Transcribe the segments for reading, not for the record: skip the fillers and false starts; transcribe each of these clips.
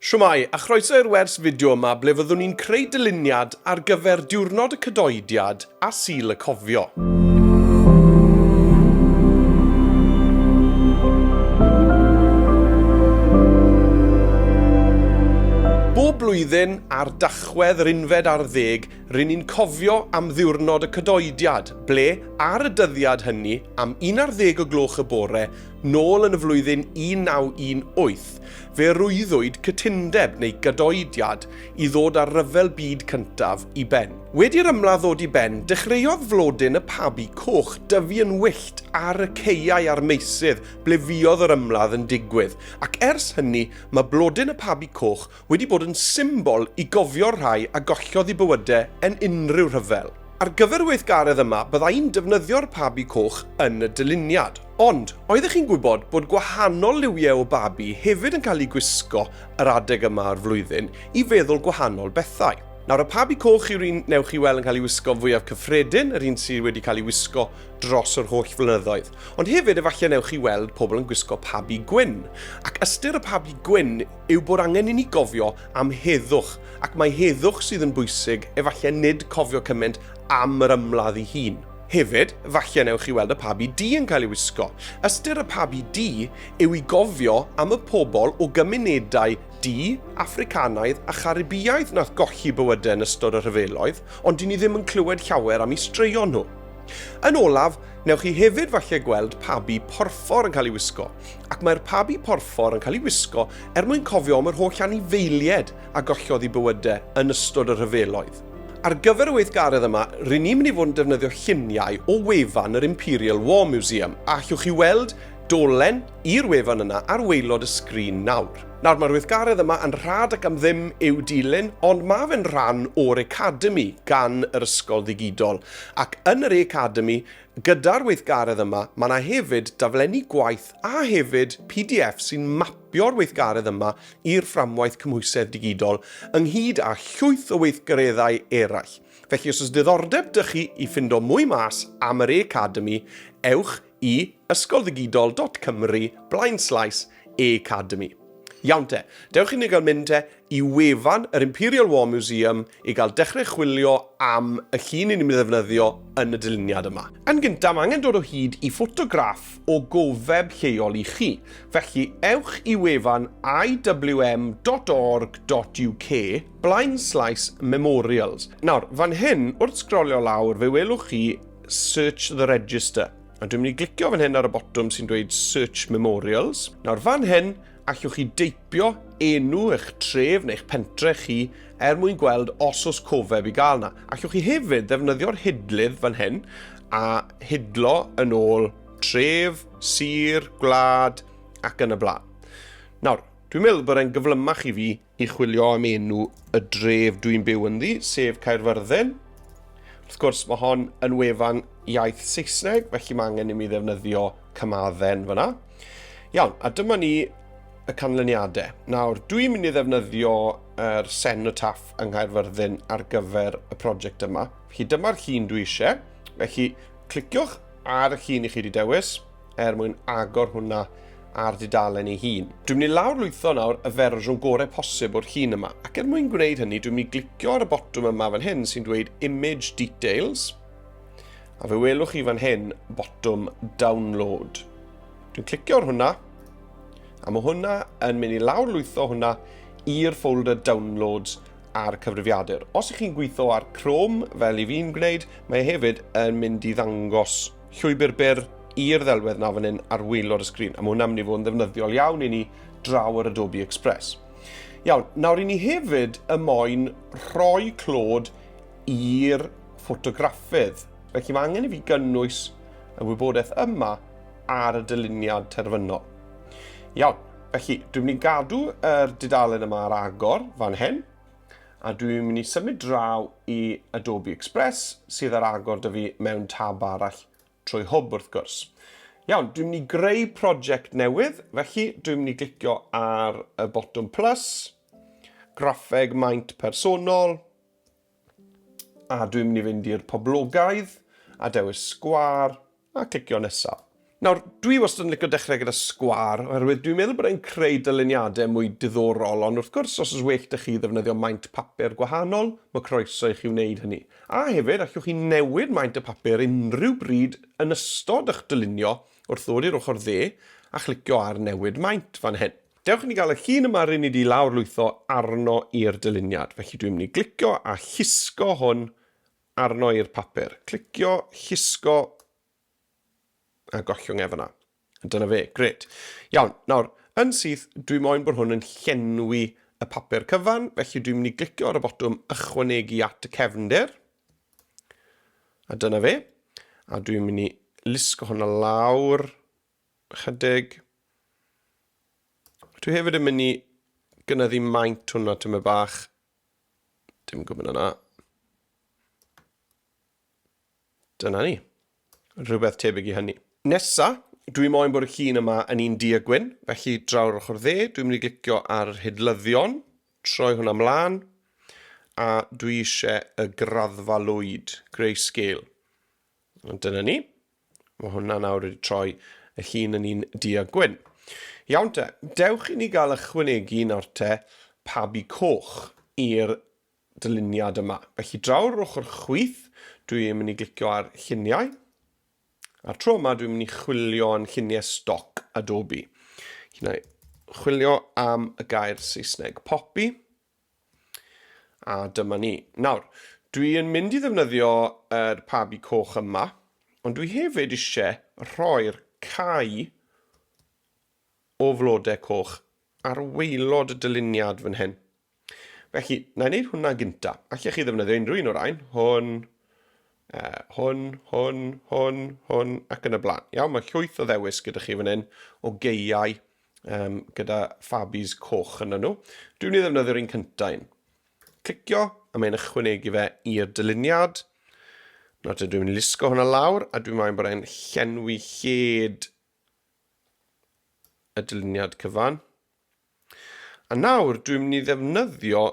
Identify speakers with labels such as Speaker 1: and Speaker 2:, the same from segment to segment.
Speaker 1: Shwmae, a chroeso i'r wers fideo yma ble fyddwn ni'n creu dyluniad ar gyfer Diwrnod y Cadoediad a Sul y Cofio. Bob blwyddyn, ar Dachwedd yr unfed ar ddeg, ry'n ni'n cofio am Ddiwrnod y Cadoediad, ble, ar y dyddiad hynny, am 11 o gloch y bore, Nôl yn y flwyddyn 1918, fe rwyddwyd cytundeb neu gadoediad i ddod â'r Rhyfel Byd Cyntaf i ben. Wedi'r ymladd ddod i ben, dechreuodd flodyn y pabi coch dyfu yn wyllt ar y caeau a'r meysydd ble fuodd yr ymladd yn digwydd, ac ers hynny mae blodyn y pabi coch wedi bod yn symbol i gofio'r rhai a gollodd eu bywydau yn unrhyw rhyfel. Ar gyfer y weithgaredd yma, bydda i'n defnyddio'r pabi coch yn y dyluniad. Ond, oeddech chi'n gwybod bod gwahanol liwiau o babi hefyd yn cael eu gwisgo yr adeg yma o'r flwyddyn i feddwl gwahanol bethau? Nawr, y pabi coch yw'r un newch chi weld yn cael ei wisgo fwyaf cyffredin, yr un sydd wedi cael ei wisgo dros yr holl flynyddoedd. Ond hefyd, efallai newch chi weld pobl yn gwisgo pabi gwyn. Ac ystyr y pabi gwyn yw bod angen i ni gofio am heddwch, ac mai heddwch sydd yn bwysig, efallai nid cofio cymaint am yr ymladd ei hun. Hefyd, falle newch chi weld y pabi du yn cael ei wisgo. Ystyr y pabi du yw i gofio am y pobl o gymunedau du, Affricanaidd a Charibïaidd nath golli bywydau yn ystod y rhyfeloedd, ond 'dyn ni ddim yn clywed llawer am eu straeon nhw. Yn olaf, newch chi hefyd falle gweld pabi porffor yn cael ei wisgo, ac mae'r pabi porffor yn cael ei wisgo er mwyn cofio am yr holl anifeiliaid a gollodd eu bywydau yn ystod y rhyfeloedd. Ar gyfer y weithgaredd yma, ry'n ni'n mynd i fod yn defnyddio lluniau o wefan yr Imperial War Museum, a allwch chi weld dolen i'r wefan yna ar waelod y sgrin nawr. Nawr, mae'r weithgaredd yma yn rhad ac am ddim i'w dilyn, ond mae fe'n rhan o'r Academy gan yr Ysgol Ddigidol, ac yn yr Academy, gyda'r weithgaredd yma, mae yna hefyd daflenni gwaith a hefyd pdf sy'n mapio'r weithgaredd yma i'r fframwaith cymhwysedd digidol, ynghyd â llwyth o weithgareddau eraill. Felly os oes diddordeb 'da chi i ffindo mwy mas am yr Academy, ewch i ysgolddigidol.cymru blaenslaes e-academy. Iawn te, dewch i ni gael mynd te i wefan yr Imperial War Museum i gael dechrau chwilio am y llun i ni'n mynd i ddefnyddio yn y dyluniad yma. Yn gyntaf, mae angen dod o hyd i ffotograff o gofeb lleol i chi. Felly, ewch i wefan iwm.org.uk blaenslaes memorials. Nawr, fan hyn, wrth sgrolio lawr, fe welwch chi Search the Register. A dwi'n mynd i glicio fan hyn ar y botwm sy'n dweud Search Memorials. Nawr fan hyn, allwch chi deipio enw eich tref neu'ch pentre chi er mwyn gweld os oes cofeb i gael na. Allwch chi hefyd ddefnyddio'r hidlydd fan hyn a hidlo yn ôl tref, sir, gwlad ac yn y blaen. Nawr, dwi'n meddwl bod e'n gyflymach i fi i chwilio am enw y dref dwi'n byw ynddi, sef Caerfyrddin. Wrth gwrs, mae hon yn wefan iaith Saesneg, felly mae angen i mi ddefnyddio cymadden fyna. Iawn, a dyma ni y canlyniadau. Nawr, dwi'n mynd i ddefnyddio yr cenotaph yng Nghaerfyrddin ar gyfer y prosiect yma. Felly dyma'r llun dwi eisiau. Felly, cliciwch ar y llun i chi wedi dewis, er mwyn agor hwnna ar dudalen ei hun. Dwi'n mynd i lawrlwytho nawr y fersiwn gorau posib o'r llun yma, ac er mwyn gwneud hynny dwi'n mynd i glicio ar y botwm yma fan hyn sy'n dweud Image Details, a fe welwch chi fan hyn botwm Download. Dwi'n clicio ar hwnna, a mae hwnna yn mynd i lawrlwytho hwnna i'r folder Downloads ar cyfrifiadur. Os ych chi'n gweithio ar Chrome, fel i fi'n gwneud, mae hefyd yn mynd i ddangos llwybr byr i'r ddelwedd na fan hyn ar waelod y sgrin, a mae hwnna'n mynd i fod yn ddefnyddiol iawn i ni draw yr Adobe Express. Iawn, nawr i ni hefyd y moyn rhoi clod i'r ffotograffydd. Felly mae angen i fi gynnwys y wybodaeth yma ar y dyluniad terfynol. Iawn, felly dwi'n mynd i gadw yr dudalen yma ar agor fan hyn, a dwi'n mynd i symud draw i Adobe Express sydd ar agor 'da fi mewn tab arall trwy hwb wrth gwrs. Iawn, dwi'n mynd i greu prosiect newydd, felly dwi'n mynd i glicio ar y botwm plus, graffeg maint personol, a dwi'n mynd i fynd i'r poblogaidd a dewis sgwâr a clicio nesaf. Nawr, dwi wastad yn licio dechrau gyda sgwâr, oherwydd dwi'n meddwl bod e'n creu dyluniadau mwy diddorol, ond wrth gwrs, os oes well 'da chi ddefnyddio maint papur gwahanol, mae croeso i chi wneud hynny. A hefyd, allwch chi newid maint y papur unrhyw bryd yn ystod eich dylunio wrth ddod i'r ochr dde a chlicio ar Newid Maint fan hyn. Dewch i ni gael y llun yma rŷn ni 'di lawrlwytho arno i'r dyluniad. Felly dwi'n mynd i glicio a llusgo hwn arno i'r papur. Clicio, llusgo, a gollwng e fyna. Dyna fe, gret. Iawn, nawr, yn syth, dwi moyn bod hwn yn llenwi y papur cyfan, felly dwi'n mynd i glicio ar y botwm ychwanegu at y cefndir. A dyna fe. A dwi'n mynd i lusgo hwnna lawr chydig. Dwi hefyd yn mynd i gynyddu maint hwnna tyma bach. Dim gwybod yna. Dyna ni. Rhywbeth tebyg i hynny. Nesa, dwi moyn bod y llun yma yn un du a gwyn, felly draw'r ochr dde, dwi'n mynd i glicio ar yr hidlyddion, troi hwnna mlaen, a dwi eisiau y graddfa lwyd, grayscale. Ond dyna ni. Mae hwnna nawr wedi troi y llun yn un du a gwyn. Iawn te, dewch i ni gael ychwanegu nawr te pabi coch i'r dyluniad yma. Felly draw ar ochr chwith, dwi yn mynd i glicio ar lluniau. A'r tro yma dwi'n mynd i chwilio yn lluniau stoc Adobe. Felly na i chwilio am y gair Saesneg poppy. A dyma ni. Nawr, dwi yn mynd i ddefnyddio yr pabi coch yma, ond dwi hefyd eisiau rhoi'r cae o flodau coch ar waelod y dyluniad fan hyn. Felly, na i wneud hwnna gynta. Allech chi ddefnyddio unrhyw un o'r rhain. Hwn, uh, hwn, hwn, hwn, hwn, ac yn y blaen. Iawn, mae llwyth o ddewis gyda chi fan hyn o geiau um, gyda ffabis coch yn nhw. Dwi'n mynd i ddefnyddio'r un cyntaf un. Clicio, a mae'n ychwanegu fe i'r dyluniad. Nawr dwi'n mynd i lusgo hwnna lawr, a dwi'n moyn bod e'n llenwi lled y dyluniad cyfan. A nawr dwi'n mynd i ddefnyddio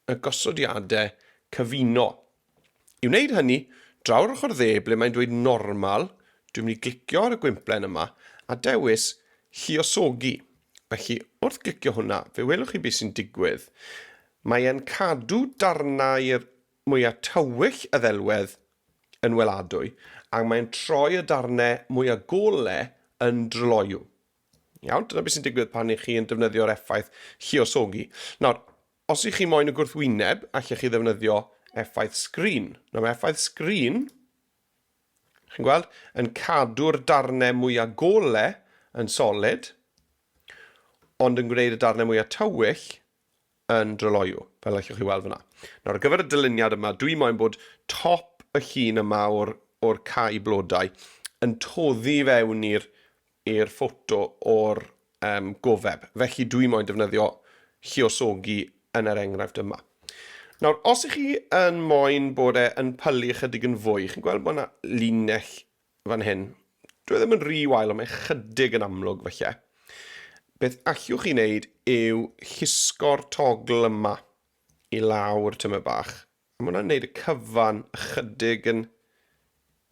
Speaker 1: y gosodiadau cyfuno. I wneud hynny, draw'r ochr dde ble mae'n dweud normal, dwi'n mynd i glicio ar y gwymplen yma a dewis lluosogi. Felly, wrth glicio hwnna, fe welwch chi beth sy'n digwydd. Mae e'n cadw darnau'r mwyaf tywyll y ddelwedd yn weladwy, ac mae'n troi y darnau mwyaf gole yn dryloyw. Iawn, dyna beth sy'n digwydd pan i chi yn defnyddio'r effaith lluosogi. Nawr, os i chi moyn y gwrthwyneb, allech chi ddefnyddio effaith sgrin. Nawr, mae effaith sgrin, chi'n gweld, yn cadw'r darnau mwyaf gole yn solid, ond yn gwneud y darnau mwyaf tywyll yn dryloyw, fel allwch chi weld fyna. Nawr, ar gyfer y dyluniad yma, dwi moyn bod top y llun yma o'r, or cae blodau yn toddi fewn i'r i'r ffoto o'r um, gofeb. Felly dwi moyn defnyddio lluosogi yn yr enghraifft yma. Nawr, os ych chi yn moyn bod e yn pylu ychydig yn fwy, chi'n gweld bod yna linell fan hyn. Dwi e ddim yn rhy wael, ond mae chydig yn amlwg felly. Beth allwch chi wneud yw llusgo'r togl yma i lawr tyma bach. A mae hwnna'n wneud y cyfan ychydig yn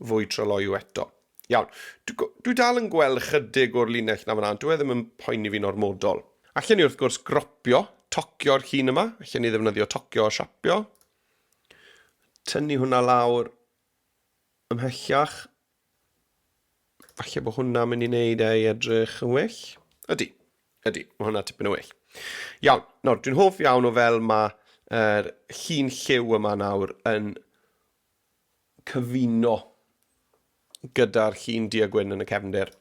Speaker 1: fwy tryloyw eto. Iawn, dwi, dwi dal yn gweld ychydig o'r linell na fan'na, dwi e ddim yn poeni fi'n ormodol. Allen ni wrth gwrs gropio, tocio'r llun yma, allen ni ddefnyddio tocio a siapio. Tynnu hwnna lawr ymhellach. Falle bod hwnna'n mynd i wneud ei edrych yn well. Ydy, ydy, mae hwnna tipyn o well. Iawn, nawr, dwi'n hoff iawn o fel mae yr llun lliw yma nawr yn cyfuno gyda'r llun du a gwyn yn y cefndir.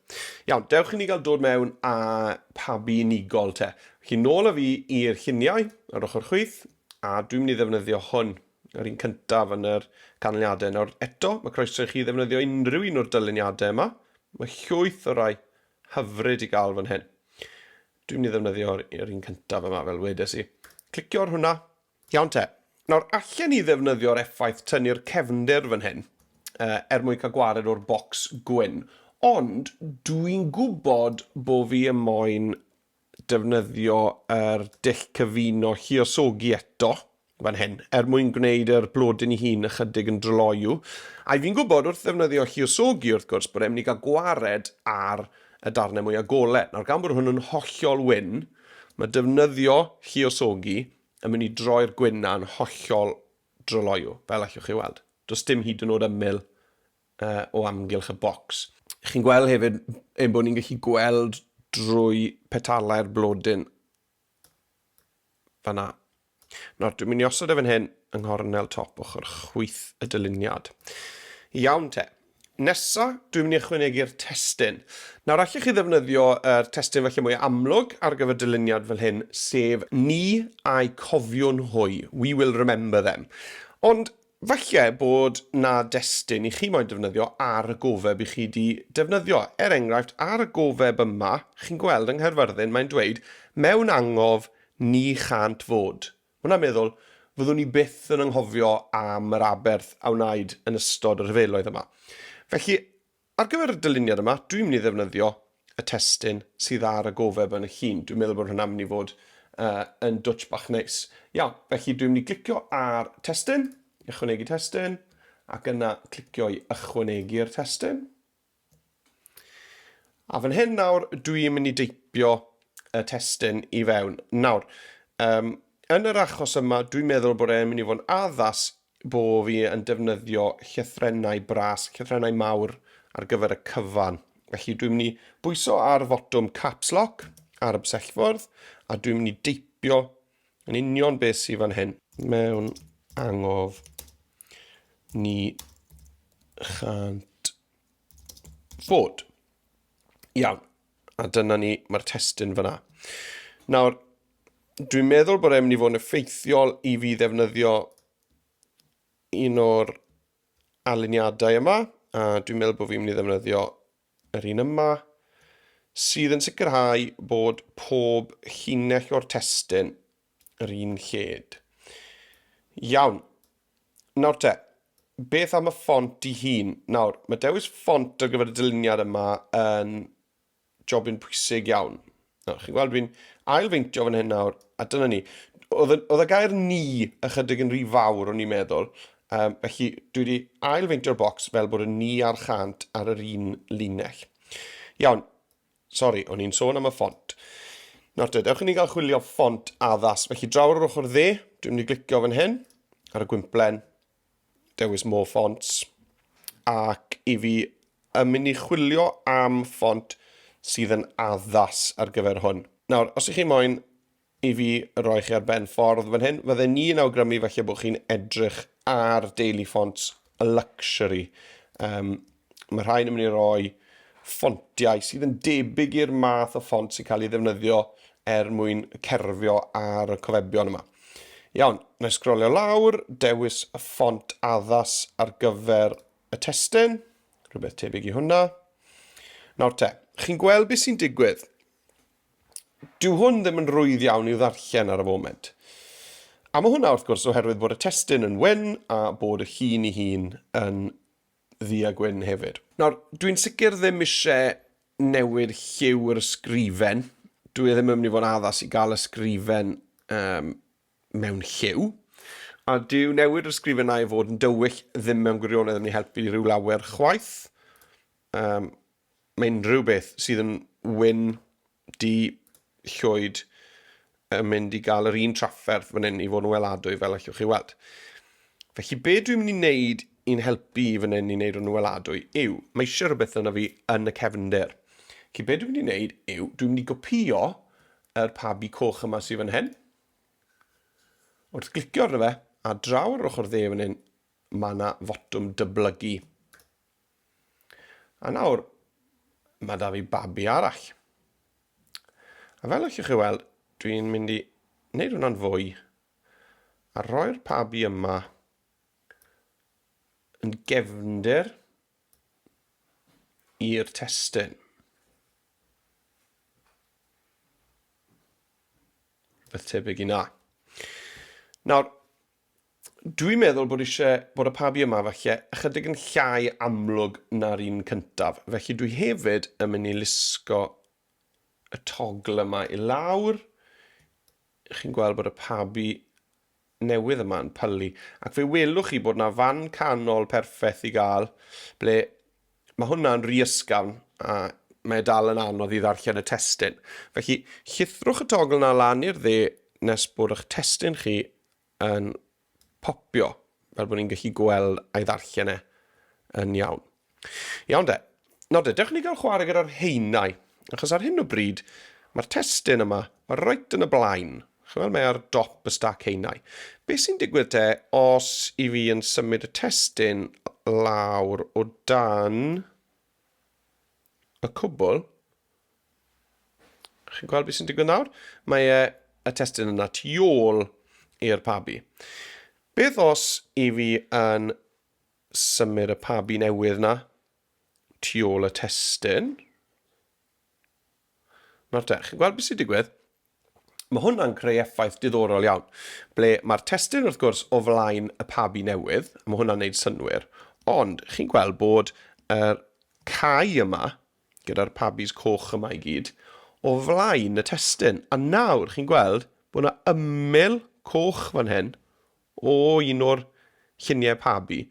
Speaker 1: Iawn, dewch i ni gael dod mewn â pabi unigol te. Felly nôl â fi i'r lluniau ar ochr chwith, a dwi'n mynd i ddefnyddio hwn. Yr un cyntaf yn yr canlyniadau. Nawr eto, mae croeso i chi ddefnyddio unrhyw un o'r dyluniadau yma. Mae llwyth o rai hyfryd i gael fan hyn. Dwi'n mynd i ddefnyddio'r yr un cyntaf yma fel wedes i. Clicio ar hwnna. Iawn te. Nawr, allen ni ddefnyddio'r effaith tynnu'r cefndir fan hyn uh, er mwyn cael gwared o'r bocs gwyn. Ond dwi'n gwybod bo fi yn moyn defnyddio yr dull cyfuno lluosogi eto. Fan hyn, er mwyn gwneud yr blodyn ei hun ychydig yn dryloyw. A fi'n gwybod wrth ddefnyddio lluosogi, wrth gwrs, bod e'n mynd i gael gwared ar y darnau mwyaf gole. Nawr, gan bod hwn yn hollol wyn, mae defnyddio lluosogi yn mynd i droi'r gwyn 'na yn hollol dryloyw, fel allwch chi weld. Does dim hyd yn oed ymyl uh, o amgylch y bocs. Chi'n gweld hefyd ein bod ni'n gallu gweld drwy petalau'r blodyn fanna. Nawr, dwi'n mynd i osod e fan hyn yng nghornel top ochr chwith y dyluniad. Iawn te. Nesa, dwi'n mynd i ychwanegu'r testun. Nawr, allwch chi ddefnyddio yr testun falle mwy amlwg ar gyfer dyluniad fel hyn, sef ni a'i cofiwn hwy, we will remember them. Ond Falle bod 'na destun i chi moyn defnyddio ar y gofeb i chi 'di defnyddio. Er enghraifft, ar y gofeb yma, chi'n gweld yng Nghaerfyrddin, mae'n dweud, 'Mewn angof, ni chânt fod'. Ma' hwnna'n meddwl, fyddwn ni byth yn anghofio am yr aberth a wnaed yn ystod y rhyfeloedd yma. Felly, Ar gyfer y dyluniad yma, dwi'n mynd i ddefnyddio y testun sydd ar y gofeb yn y llun. Dwi'n meddwl bod hwnna'n mynd i fod uh, yn dwtsh bach neis. Iawn, felly dwi'n mynd i glicio ar testun, ychwanegu testun, ac yna clicio i ychwanegu'r testun. A fan hyn nawr, dwi'n mynd i deipio y testun i fewn. Nawr, um, yn yr achos yma, dwi'n meddwl bod e'n mynd i fod yn addas bo fi yn defnyddio llythrennau bras, llythrennau mawr ar gyfer y cyfan. Felly dwi'n mynd i bwyso ar fotwm caps lock ar y bysellfwrdd a dwi'n mynd i deipio yn union beth sydd fan hyn. Mewn angof ni chant fod. Iawn, a dyna ni, mae'r testun fyna. Nawr, Dwi'n meddwl bod e'n mynd i fod yn effeithiol i fi ddefnyddio un o'r aliniadau yma, a dwi'n meddwl bod fi'n mynd i ddefnyddio yr un yma, sydd yn sicrhau bod pob llinell o'r testun yr un lled. Iawn. Nawr te, beth am y ffont i hun? Nawr, mae dewis ffont ar gyfer y dyluniad yma yn jobyn pwysig iawn. Nawr, chi'n gweld fi'n ail-feintio fan hyn nawr, a dyna ni. Oedd y, oedd y gair ni ychydig yn rhy fawr, o'n i'n meddwl. Um, felly, dwi wedi ail-feintio'r bocs fel bod y ni a'r chant ar yr un linell. Iawn, sori, o'n i'n sôn am y ffont. Nawr te, dewch i ni gael chwilio ffont addas. Felly, draw ar yr ochr dde, dwi'n mynd i glicio fan hyn, ar y gwymplen, dewis more fonts, ac i fi yn mynd i chwilio am ffont sydd yn addas ar gyfer hwn. Nawr, os ych chi moyn i fi roi chi ar ben ffordd fan hyn, fydden ni'n awgrymu falle bod chi'n edrych ar Daily Fonts Luxury. Um, mae rhain yn mynd i roi ffontiau sydd yn debyg i'r math o ffont sy'n cael ei ddefnyddio er mwyn cerfio ar y cofebion yma. Iawn, na i sgrolio lawr, dewis y ffont addas ar gyfer y testun, rhywbeth tebyg i hwnna. Nawr te, chi'n gweld beth sy'n digwydd? Dyw hwn ddim yn rwydd iawn i'w ddarllen ar y foment. A mae hwnna wrth gwrs oherwydd bod y testun yn wyn a bod y llun ei hun yn ddu a gwyn hefyd. Nawr, dwi'n sicr ddim eisiau newid lliw yr ysgrifen. Dwi e ddim yn mynd i fod yn addas i gael ysgrifen um, mewn lliw. A dyw newid yr ysgrifen a'i fod yn dywyll ddim mewn gwirionedd yn mynd i helpu rhyw lawer chwaith. Um, mae unrhyw beth sydd yn wyn, du, llwyd yn mynd i gael yr un trafferth fan hyn i fod yn weladwy fel allwch chi weld. Felly be dwi'n mynd i wneud i'n helpu i fan hyn i wneud hwn yn weladwy yw, mae eisiau rhywbeth yna fi yn y cefndir. Felly be dwi'n mynd i wneud yw, dwi'n mynd i gopïo yr pabi coch yma sydd fan hyn. Wrth glicio arno fe, a draw ar yr ochr dde fan hyn, mae yna fotwm dyblygu. A nawr, mae da fi babi arall. A fel allwch chi weld, dwi'n mynd i wneud hwnna'n fwy a rhoi'r pabi yma yn gefndir i'r testun. Rhywbeth tebyg i na. Nawr, Dwi'n meddwl bod eisiau bod y pabi yma falle ychydig yn llai amlwg na'r un cyntaf. Felly dwi hefyd yn mynd i lusgo y togl yma i lawr. Chi'n gweld bod y pabi newydd yma yn pylu. Ac fe welwch chi bod 'na fan canol perffaith i gael ble mae hwnna'n rhy ysgafn a mae e dal yn anodd i ddarllen y testun. Felly, llithrwch y togl 'na lan i'r dde nes bod eich testun chi yn popio, fel bod ni'n gallu gweld a'i ddarllen e yn iawn. Iawn de. Nawr de, dewch ni gael chwarae gyda'r haenau, achos ar hyn o bryd, mae'r testun yma reit yn y blaen. Chi'n gweld, mae ar dop y stac haenau. Be sy'n digwydd te os i fi yn symud y testun lawr o dan y cwbl? Chi'n gweld beth sy'n digwydd nawr? Mae e, y testun yna tu ôl i'r pabi. Beth os i fi yn symud y pabi newydd na tu ôl y testun? Nawr te, chi'n gweld beth sy'n digwydd? Mae hwnna'n creu effaith diddorol iawn, ble mae'r testun wrth gwrs o flaen y pabi newydd, a mae hwnna'n neud synnwyr, ond chi'n gweld bod yr cae yma, gyda'r pabis coch yma i gyd, o flaen y testun. A nawr chi'n gweld bod yna ymyl coch fan hyn o un o'r lluniau pabi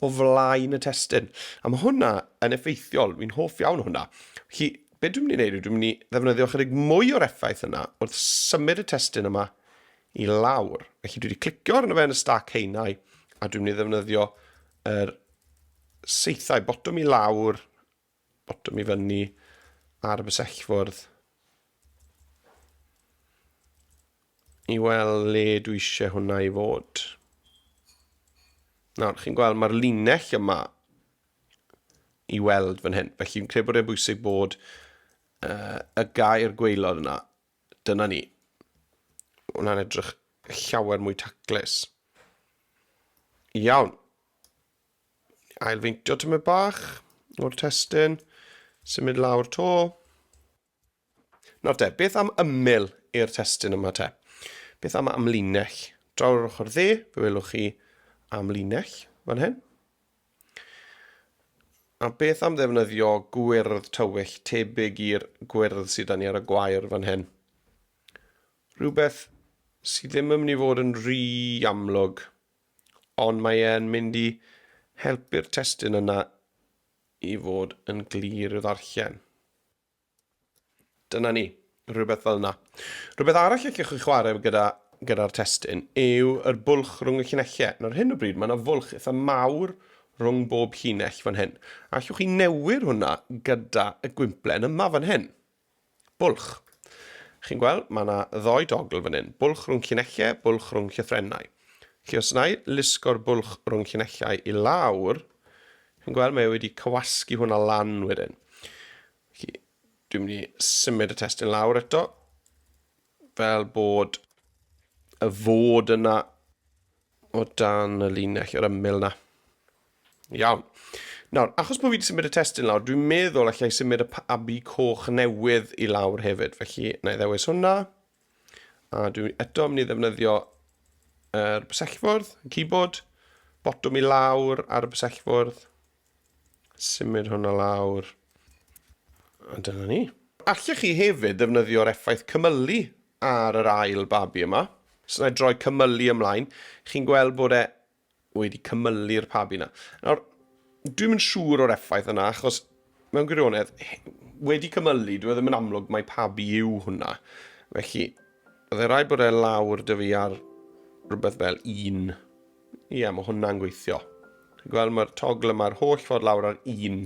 Speaker 1: o flaen y testun. A mae hwnna yn effeithiol, fi'n hoff iawn o hwnna. Felly, be dwi'n mynd i wneud yw dwi'n mynd i ddefnyddio chydig mwy o'r effaith yna wrth symud y testun yma i lawr. Felly dwi wedi clicio arno fe yn y stac haenau a dwi'n mynd i ddefnyddio yr saethau botwm i lawr, botwm i fyny ar y bysellfwrdd i weld le dwi eisiau hwnna i fod. Nawr, chi'n gweld mae'r linell yma i weld fan hyn. Felly fi'n credu bod e'n bwysig bod uh, y gair gwaelod yna. Dyna ni. Hwna'n edrych llawer mwy taclus. Iawn. Ailfeintio tymed bach o'r testun. Symud lawr to. Nawr te, beth am ymyl i'r testun yma te? Beth am amlinell? Draw ar ochr dde, fe welwch chi amlinell fan hyn. A beth am ddefnyddio gwyrdd tywyll tebyg i'r gwyrdd sydd 'da ni ar y gwair fan hyn? Rhywbeth sydd ddim yn mynd i fod yn rhy amlwg, ond mae e'n mynd i helpu'r testun yna i fod yn glir i'w ddarllen. Dyna ni, rhywbeth fel yna. Rhywbeth arall allwch chi chwarae gyda, gyda'r testun yw yr bwlch rhwng y llinellau. Nawr hyn o bryd mae yna fwlch eitha mawr rhwng bob llinell fan hyn. Allwch chi newid hwnna gyda y gwymplen yma fan hyn. Bwlch. Chi'n gweld, mae yna ddoi dogl fan hyn. Bwlch rhwng llinellau, bwlch rhwng llythrennau. Felly os wna i lusgo'r bwlch rhwng llinellau i lawr, chi'n gweld mae e wedi cywasgu hwnna lan wedyn. Felly, dwi'n mynd i symud y testun lawr eto, fel bod y fod yna o dan y linell, yr ymyl yna. Iawn. Nawr, achos bod fi wedi symud y testun lawr, dwi'n meddwl allai symud y pabi coch newydd i lawr hefyd. Felly, na i ddewis hwnna. A dwi eto mynd i ddefnyddio yr bysellfwrdd, y keyboard, botwm i lawr ar y bysellfwrdd. Symud hwnna lawr. A dyna ni. Allech chi hefyd ddefnyddio'r effaith cymylu ar yr ail babi yma. So na i droi cymylu ymlaen. Chi'n gweld bod e wedi cymylu'r pabi yna. Nawr, dwi'm yn siŵr o'r effaith yna, achos mewn gwirionedd, wedi cymylu, dwi e ddim yn amlwg mai pabi yw hwnna. Felly, byddai rhaid bod e lawr dy fi ar rhywbeth fel un. Ie, mae hwnna'n gweithio. Chi'n gweld mae'r togl yma'r holl ffordd lawr ar un.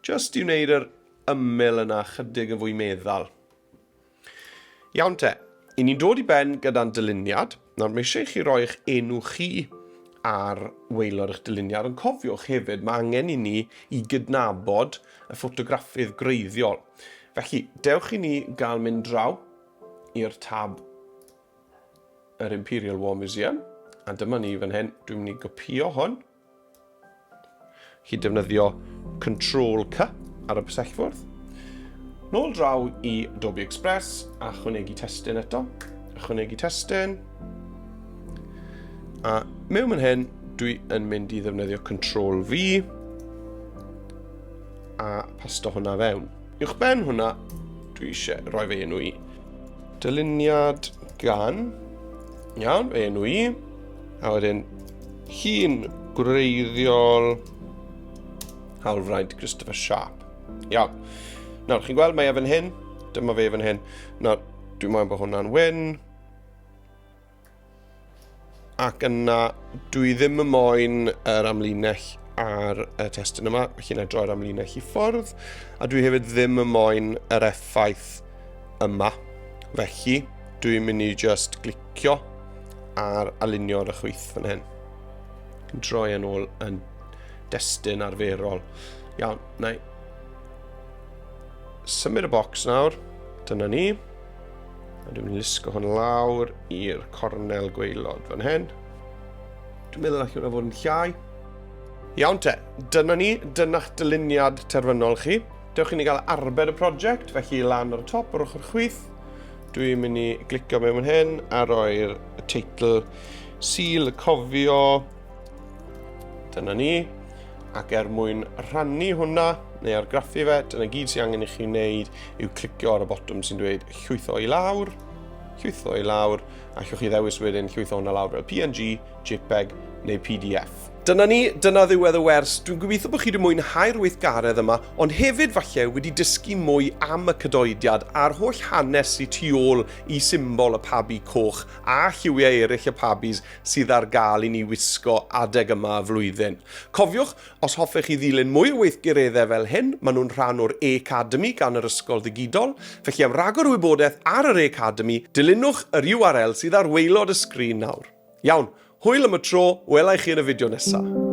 Speaker 1: Just i wneud yr ymyl yna chydig yn fwy meddal. Iawn te, i ni'n dod i ben gyda'n dyluniad. Nawr, mae eisiau i chi roi eich enw chi ar waelod eich dyluniad, ond cofiwch hefyd, mae angen i ni i gydnabod y ffotograffydd gwreiddiol. Felly, dewch i ni gael mynd draw i'r tab yr Imperial War Museum. A dyma ni fan hyn, dwi'n mynd i gopio hwn. Chi defnyddio Control C ar y bysellfwrdd. Nôl draw i Adobe Express a chwnegu testun eto. Ychwanegu testun. A mewn fan hyn, dwi yn mynd i ddefnyddio Control V a pasto hwnna fewn. Uwch ben hwnna, dwi eisiau rhoi fe enw i Dyluniad gan Iawn, fe enw i. A wedyn, llun gwreiddiol hawlfraint Christopher Sharp. Iawn. Nawr, chi'n gweld, mae e fan hyn. Dyma fe fan hyn. Nawr, dwi'n moyn bod hwnna'n wyn. Ac yna, dwi ddim yn moyn yr amlinell ar y testun yma, felly na i droi'r amlinell i ffwrdd. A dwi hefyd ddim yn moyn yr effaith yma. Felly, dwi'n mynd i just glicio ar alinio ar y chwith fan hyn. Droi yn ôl yn destun arferol. Iawn, na i symud y bocs nawr. Dyna ni. A dwi'n mynd i lusgo hwn lawr i'r cornel gwaelod fan hyn. Dwi'n meddwl allwn hwnna fod yn llai. Iawn te, dyna ni, dyna'ch dyluniad terfynol chi. Dewch i ni gael arbed y prosiect, felly lan ar y top o'r ochr chwith. Dwi'n mynd i glicio mewn fan hyn a roi'r teitl Sul Cofio. Dyna ni. Ac er mwyn rhannu hwnna, neu argraffu fe, dyna gyd sy'n angen i chi wneud yw clicio ar y botwm sy'n dweud llwytho i lawr, llwytho i lawr, a allwch chi ddewis wedyn llwytho hwnna lawr fel PNG, JPEG neu PDF. Dyna ni, dyna ddiwedd y wers. Dwi'n gobeithio bod chi wedi mwynhau'r weithgaredd yma, ond hefyd falle wedi dysgu mwy am y cadoediad a'r holl hanes sy tu ôl i symbol y pabi coch a lliwiau eraill y pabis sydd ar gael i ni wisgo adeg yma y flwyddyn. Cofiwch, os hoffech chi ddilyn mwy o weithgareddau fel hyn, maen nhw'n rhan o'r e-Academy gan yr Ysgol Ddigidol, felly am ragor o wybodaeth ar yr e-Academy, dilynwch yr URL sydd ar waelod y sgrin nawr. Iawn, hwyl am y tro, wela i chi yn y fideo nesaf.